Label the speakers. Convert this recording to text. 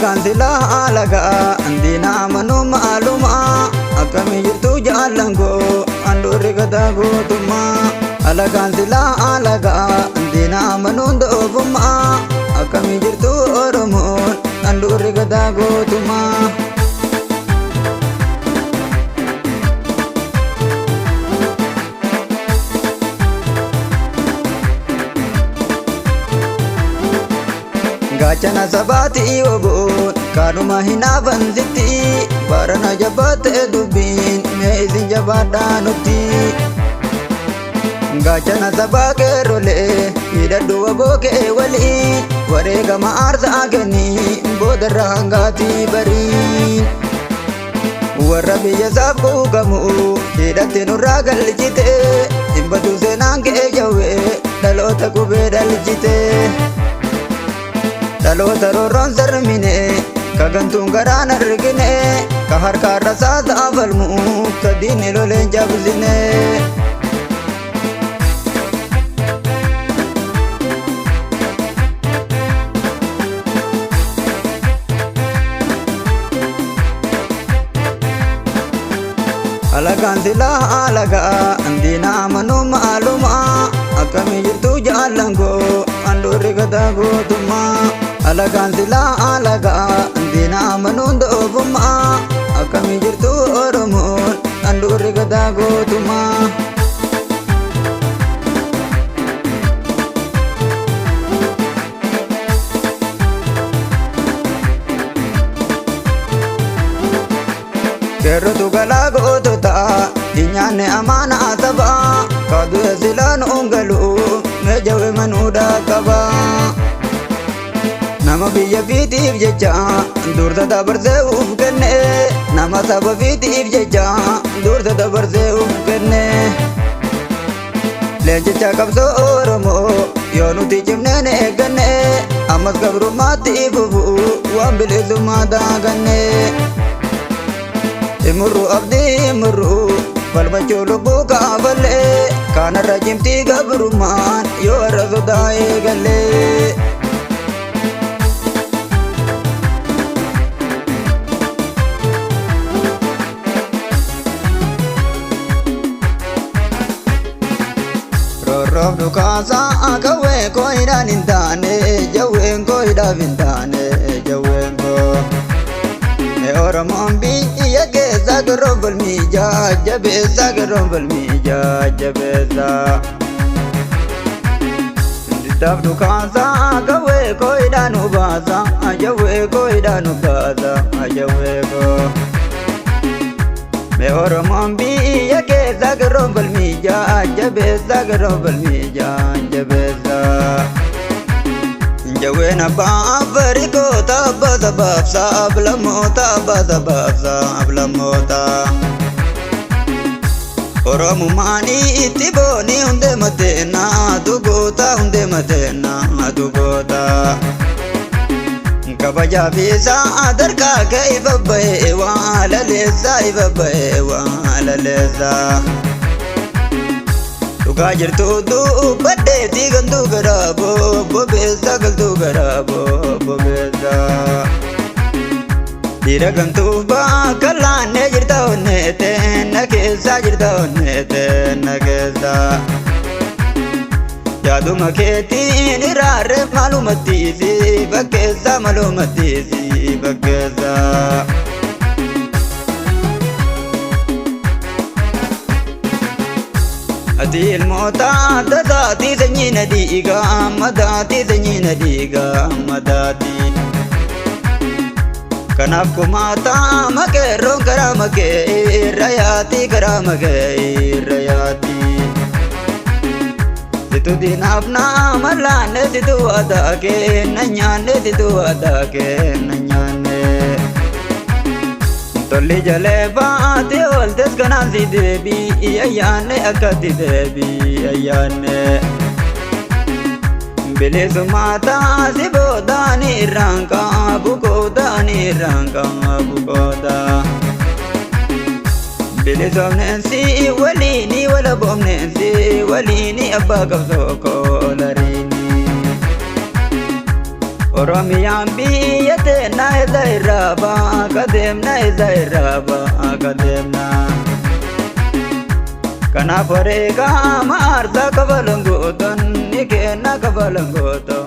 Speaker 1: Alagaan silaa alagaa diina amanuu maalumaa akkamii jirtu jaallan koo handhuurri gadaa gootummaa. Alagaan silaa alagaa diina amanuun doofummaa akkamii jirtu Oromoon handhuurri gadaa gootummaa. Gaachana sabaati oboon kaadhuma hin hafansitti barana jabaate dubbiin mee isin jabaadhaa nutti. Gaachana sabaa qeerrolee hidhadhu waboo kee waliin wareegama aarsaa kennii boodarra hangaatii bariin. Warra biyya isaaf quuqamu hidhatti nurraa galchite hin badu seenaan kee jawwee dhaloota qubee dhalchite. Dhaloota roorroon sarmine ka gantuun garaan argine ka harkaan rasaasaa falmu ka diinni loleen cabsine. Alagaan silaa alagaa diina amanuu maalumaa akkamii jirtu jaallan koo handhuurri gadaa gootummaa. Alagaan silaa alagaa diina amanuun doofummaa akkamii jirtu Oromoon handhuurri gadaa gootummaa. Qeerrotu galaa gootota hin nyaanne amaanaa sabaa kadu'e silaan ungalu mee jawwe manuudhaa qaba. Nama biyya fiitiif jecha dursa dabarsee uf kenne nama saba fiitiif jecha dursa dabarsee uf kenne. Leencicha qabsoo Oromoo yoo nuti cimneen eegganne ammas gabrummaatti fufu waan bilisummaa daaganne. Imurru abdii imurru falmachuu lubbuu kaafalee kanarra cimtii gabrummaan yoo har'a sodaa eegallee. Roorroof dhukaasaa qawwee koo hidhaan hin taane jawween koo hidhaaf hin taane jawween koo. Mee Oromoon biyya keessa garroon falmii jabeessa garroon falmii jabeessa. Diddaaf dhukaasaa qawwee koo hidhaan nu baasa jawwee koo hidhaan nu baasa jawwee koo. Mee Oromoon biyya keessa garroon falmii jabeessa garroon falmii jabeessa. Jawween abbaa Afrikoota abbaa sabaaf sablammoota abbaa sabaaf sablammoota. Oromummaan itti booni hundee mateenna dugoota hundee mateenna dugoota. Kabajaa fi sadarkaa kee ifa bahee waa laleessa ifa bahee waa laleessa. Dhugaa jirtu dubbadheetii gantuu garaa bobeessa galtuu garaa bobeessa. Dhiira gamtuuf bakka laannee jirta onneete na keessa jirta onneete na keessa. Yaaduma keetiin iraarre maalumattiisi bakkeessa maalumattiisi bakkeessa. Ati ilmoota tasaatii sanyii na dhiigaa madaatii sanyii na dhiigaa madaatii. Kanaaf kumaata maqeerroon karaa makee irra yaatii karaa makee irra yaatii. Situ diinaaf nama laanne situ waadaa kenna nyaanne situ waadaa kenna nyaanne. Tolli jalee baatee ooltes kanaan si deebii ayyaanne akkatti deebii ayyaanne. Bilisummaa taasi boodaani irraan qabu qoodaani irraan qabu qooda. Bilisoomneensi waliini walaboomneensi waliini abbaa qabsoo koolariini. Oromiyaan biyya teennaa isa irraa ba'a kadeemna isa irraa ba'a kadeemna. Kanaaf wareegama aarsaa kafalan gootonni kenna kafalan gootonni.